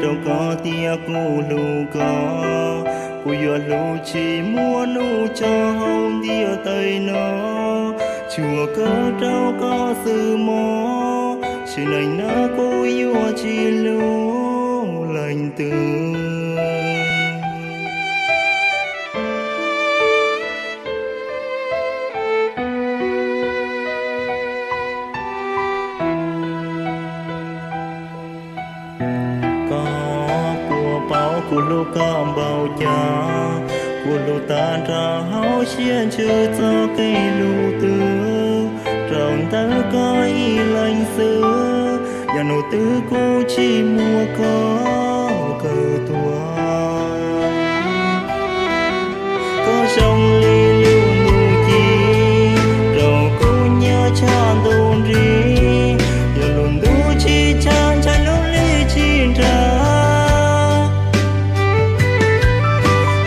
Koj tias kuv hlub koj, kuv yuav hlub tsis muaj nub tso hauv ntiaj teb no. Tsuas kawg rau koj xwb mog, sim neej no kuv yuav tsis hlub leej twg. Koj puas paub kuv hlub koj npaum cas? Kuv hlub tag nrho hauv siab ntsws txoj kev hlub twg. Raws ntawm koj ib leeg xwb, yog hnub twg kuv tsis muaj koj kawg tuag. Koj zoo li lub ntuj ci, rau kuv nyob tshaj ntuj nrig. Yog lub ntuj tsis tshaj, ntshai lub hli tsis nrag.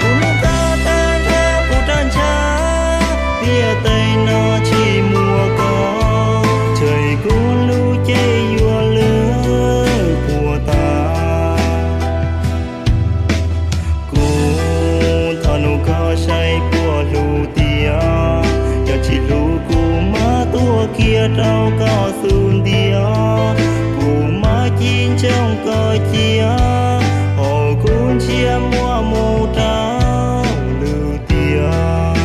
Kuv hlub koj tag nrho kuv rov ntshav, ntiaj teb no tsis muaj koj, ntshe kuv lub cev yuav lwj puas tas. Kuv thov nug koj saib puas hlub tiag, yog tsis hlub kuv mam tuag kiag rau koj xub ntiag. Kuv mam ci ntsoog koj cia, hos kuv ntsia muaj mus rau lwm tiag.